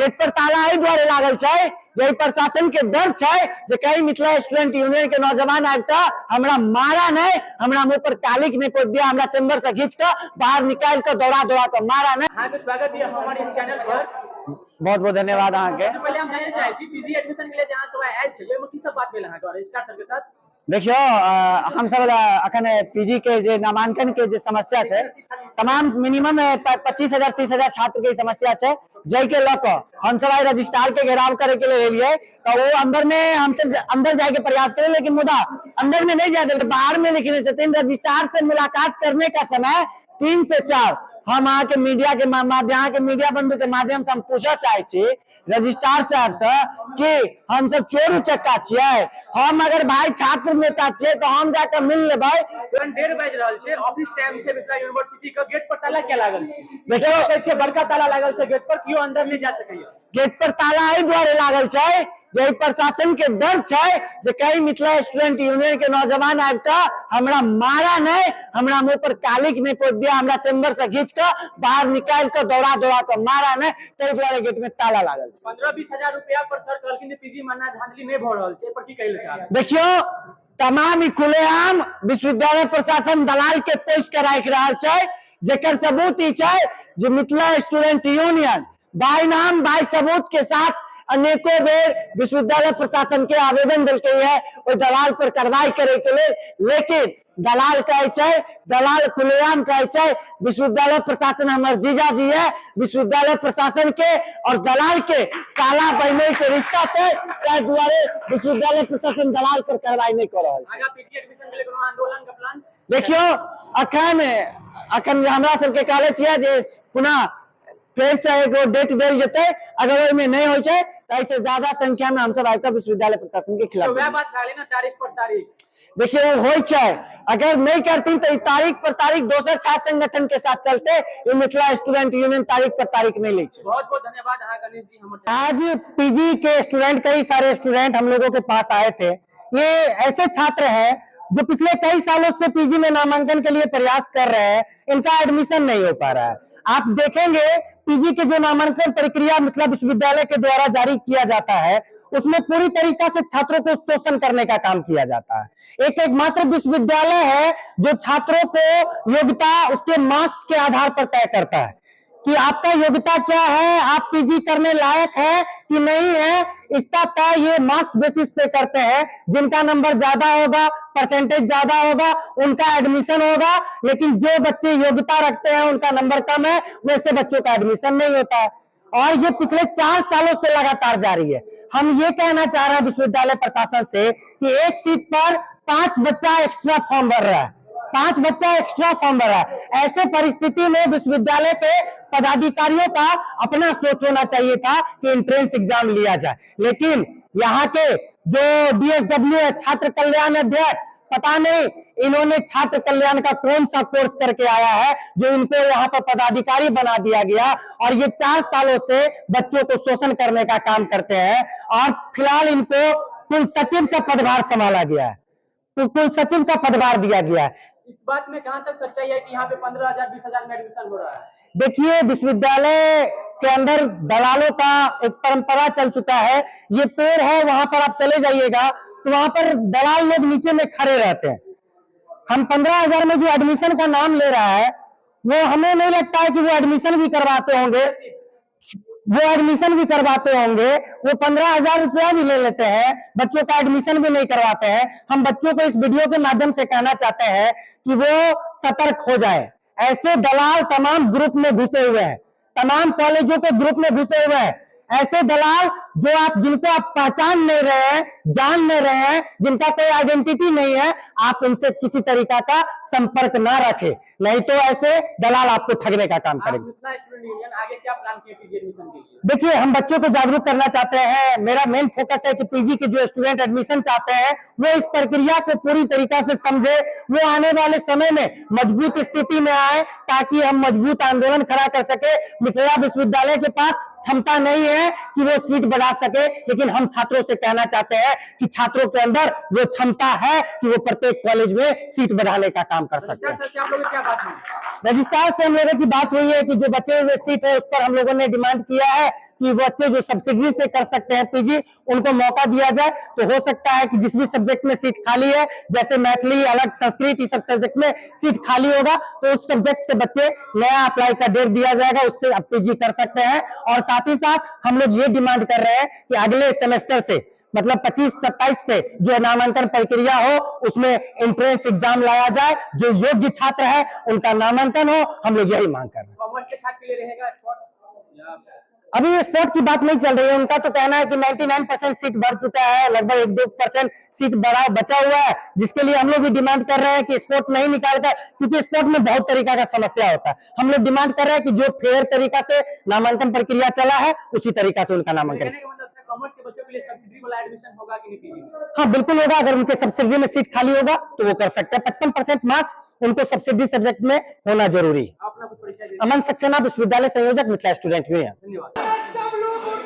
Gate पर ताला एहि दुआरे लागल छै जे प्रशासन के डर छै जे कहीं मिथिला स्टूडेंट यूनियन के नौजवान आबि कऽ हमरा मारा नहि, हमरा मुंह पर कालिक नहि पोत दिया, हमरा चैम्बर से घींच कऽ बाहर निकालि कऽ दौड़ा दौड़ा कऽ मारा नहि। अहाँके स्वागत यऽ हमर इस चैनल पर। बहुत बहुत धन्यवाद अहाँके। सबसँ पहिले हम जानय चाहै छी पीजी एडमिशन के लिए जे अहाँ सब आयल छलियै, ओहिमे की सब बात भेल अहाँके रजिस्ट्रार सर के साथ? देखियौ, हमसब अखन पीजी के जे नामांकन के जे समस्या छै, तमाम मिनिमम 25,000 30,000 छात्र के समस्या छै, जाहि के लऽ कऽ हमसब आइ रजिस्ट्रार के घेराव करे के लेल एलियै। तऽ ओ अंदर में हमसब अंदर जाय के प्रयास करियै, लेकिन मुदा अंदर में नहीं जाय देलकै, बाहर में लिखने छथिन रजिस्ट्रार से मुलाकात करने का समय 3 से 4। हम अहाँके मीडिया के माध्यम, अहाँके मीडिया बंधु के माध्यम से हम पूछऽ चाहै छी रजिस्ट्रार साहब से कि हम सब चोर उचक्का छियै? हम अगर भाई छात्र नेता छियै तऽ हम जाके मिल लेबै। एखन 1:30 बाजि रहल छै, ऑफिस टाइम छै मिथिला यूनिवर्सिटी के, गेट पर ताला किया लागल छै? देखियौ, कहै छियै बड़का ताला लागल छै गेट पर, केओ अंदर नहि जा सकैया। गेट पर ताला एहि दुआरे लागल छै जे प्रशासन के डर छै जे कहीं मिथिला स्टूडेंट यूनियन के नौजवान आबि कऽ हमरा मारा नहि, हमरा मुंह पर कालिक नहि पोत दिया, हमरा चैम्बर से घींच कऽ बाहर निकालि कऽ दौड़ा दौड़ा कऽ मारा नहि, ताहि दुआरे गेट में ताला लागल छै। 15-20 हजार रुपया पर सर कहलखिन जे पीजी मानना धांधली नहि भऽ रहल छै, एहि पर की कहै लए चाहब? देखियौ, तमाम ई खुलेआम विश्वविद्यालय प्रशासन दलाल के पोस के राखि रहल छै, जेकर सबूत ई छै जे मिथिला स्टूडेंट यूनियन बाय नाम बाय सबूत के साथ अनेकों बेर विश्वविद्यालय प्रशासन के आवेदन देलकै है ओहि दलाल पर कार्रवाई करे के लेल, लेकिन दलाल कहै छै, दलाल खुलेआम कहै छै विश्वविद्यालय प्रशासन हमर जीजाजी है। विश्वविद्यालय प्रशासन के और दलाल के साला बहनोई के रिश्ता छै, ताहि दुआरे विश्वविद्यालय प्रशासन दलाल पर कार्रवाई नहीं कर रहल छै। आगा पीजी एडमिशन के लिए कोनो आंदोलन के प्लान? देखियौ, अखन अखन हमरा सबके कहलथि यऽ जे पुनः फेर से एगो डेट देल जेतै, अगर ओहिमे नहि होइ छै तऽ एहिसँ ज्यादा संख्या में हमसब आबि कऽ विश्वविद्यालय प्रशासन के खिलाफ। तऽ वएह बात भए गेलै ने, तारीख पर तारीख। देखिए, वो होइ छै, अगर नहीं करथिन तो तारीख पर तारीख दोसर छात्र संगठन के साथ चलते, ये मिथिला स्टूडेंट यूनियन तारीख पर तारीख नहीं लै छै। बहुत बहुत धन्यवाद अहाँ गणेश जी। हमर आज पीजी के स्टूडेंट, कई सारे स्टूडेंट हम लोगों के पास आए थे। ये ऐसे छात्र हैं जो पिछले कई सालों से पीजी में नामांकन के लिए प्रयास कर रहे हैं, इनका एडमिशन नहीं हो पा रहा है। आप देखेंगे, पीजी के जो नामांकन प्रक्रिया मिथिला विश्वविद्यालय के द्वारा जारी किया जाता है, उसमें पूरी तरीका से छात्रों को शोषण करने का काम किया जाता है। एक एकमात्र विश्वविद्यालय है जो छात्रों को योग्यता उसके मार्क्स के आधार पर तय करता है कि आपका योग्यता क्या है, आप पीजी करने लायक है कि नहीं है, इसका तय ये मार्क्स बेसिस पे करते हैं। जिनका नंबर ज्यादा होगा, परसेंटेज ज्यादा होगा, उनका एडमिशन होगा, लेकिन जो बच्चे योग्यता रखते हैं, उनका नंबर कम है, वैसे बच्चों का एडमिशन नहीं होता है और ये पिछले 4 सालों से लगातार जारी है। हम ये कहना चाह रहे हैं विश्वविद्यालय प्रशासन से कि एक सीट पर 5 बच्चा एक्स्ट्रा फॉर्म भर रहा है, 5 बच्चा एक्स्ट्रा फॉर्म भर रहा है। ऐसे परिस्थिति में विश्वविद्यालय के पदाधिकारियों का अपना सोच होना चाहिए था कि एंट्रेंस एग्जाम लिया जाए, लेकिन यहाँ के जो डीएसडब्ल्यू है, छात्र कल्याण अध्यक्ष, पता नहीं इन्होंने छात्र कल्याण का कौन सा कोर्स करके आया है जो इनको यहाँ पर पदाधिकारी बना दिया गया और ये 4 सालों से बच्चों को शोषण करने का काम करते हैं और फिलहाल इनको कुल सचिव का पदभार संभाला गया है, तो कुल सचिव का पदभार दिया गया है। इस बात में कहाँ तक सच्चाई है कि यहाँ पे 15,000 20,000 में एडमिशन हो रहा है? देखिए, विश्वविद्यालय के अंदर दलालों का एक परंपरा चल चुका है। ये पेड़ है, वहां पर आप चले जाइएगा तो वहां पर दलाल लोग नीचे में खड़े रहते हैं। हम 15,000 में जो एडमिशन का नाम ले रहा है, वो हमें नहीं लगता है कि वो एडमिशन भी करवाते होंगे। वो एडमिशन भी करवाते होंगे। वो 15,000 रुपया भी ले लेते हैं, बच्चों का एडमिशन भी नहीं करवाते हैं। हम बच्चों को इस वीडियो के माध्यम से कहना चाहते हैं कि वो सतर्क हो जाए। ऐसे दलाल तमाम ग्रुप में घुसे हुए हैं, तमाम कॉलेजों के ग्रुप में घुसे हुए हैं। ऐसे दलाल जो आप जिनको आप पहचान नहीं रहे हैं, जान नहीं रहे हैं, जिनका कोई आइडेंटिटी नहीं है, आप उनसे किसी तरीका का संपर्क ना रखें, नहीं तो ऐसे दलाल आपको ठगने का काम आप करेंगे। मिथिला स्टूडेंट यूनियन आगे क्या प्लान किए पीजी एडमिशन के लिए? देखिए, हम बच्चों को जागरूक करना चाहते हैं। मेरा मेन फोकस है कि पीजी के जो स्टूडेंट एडमिशन चाहते हैं, वो इस प्रक्रिया को पूरी तरीका से समझे, वो आने वाले समय में मजबूत स्थिति में आए, ताकि हम मजबूत आंदोलन खड़ा कर सके। मिथिला विश्वविद्यालय के पास क्षमता नहीं है कि वो सीट बढ़ा सके, लेकिन हम छात्रों से कहना चाहते हैं कि छात्रों के अंदर वो क्षमता है कि वो प्रत्येक कॉलेज में सीट बढ़ाने का काम कर सकते हैं। रजिस्ट्रार सर से आप लोगों की क्या बात हुई? रजिस्ट्रार से हम लोगों की बात हुई है कि जो बचे हुए सीट है, उस पर हम लोगों ने डिमांड किया है। कि बच्चे जो सब्सिडी से कर सकते हैं पीजी, उनको मौका दिया जाए। तो हो सकता है कि जिस भी सब्जेक्ट में सीट खाली है, जैसे मैथिली, अलग संस्कृत, इस सब सब्जेक्ट में सीट खाली होगा तो उस सब्जेक्ट से बच्चे नया अप्लाई का डेट दिया जाएगा, उससे अब पीजी कर सकते हैं। और साथ ही साथ हम लोग ये डिमांड कर रहे हैं कि अगले सेमेस्टर से, मतलब 25-27 से जो नामांकन प्रक्रिया हो उसमें एंट्रेंस एग्जाम लाया जाए, जो योग्य छात्र है उनका नामांकन हो। हम लोग यही मांग कर रहे हैं। कॉमर्स के छात्र के लिए रहेगा स्पॉट या? अभी स्पॉट की बात नहीं चल रही है। उनका तो कहना है कि 99% सीट बढ़ चुका है, लगभग 1-2% सीट बढ़ा बचा हुआ है, जिसके लिए हम लोग भी डिमांड कर रहे हैं कि स्पॉट नहीं निकालकर, क्योंकि स्पॉट में बहुत तरीका का समस्या होता है। हम लोग डिमांड कर रहे हैं कि जो फेयर तरीका से नामांकन प्रक्रिया चला है, उसी तरीका से उनका नामांकन। कहने का मतलब था, कॉमर्स के बच्चों के लिए सब्सिडी वाला एडमिशन होगा कि नहीं पीजी में? हाँ, बिल्कुल होगा। अगर उनके सब्सिडी में सीट खाली होगा तो वो कर सकते हैं। 55% मार्क्स उनको सब्सिडी सब्जेक्ट में होना जरूरी है। अपना कुछ परिचय दीजिए। अमन सक्सेना, विश्वविद्यालय संयोजक, मिथिला स्टूडेंट यूनियन। धन्यवाद।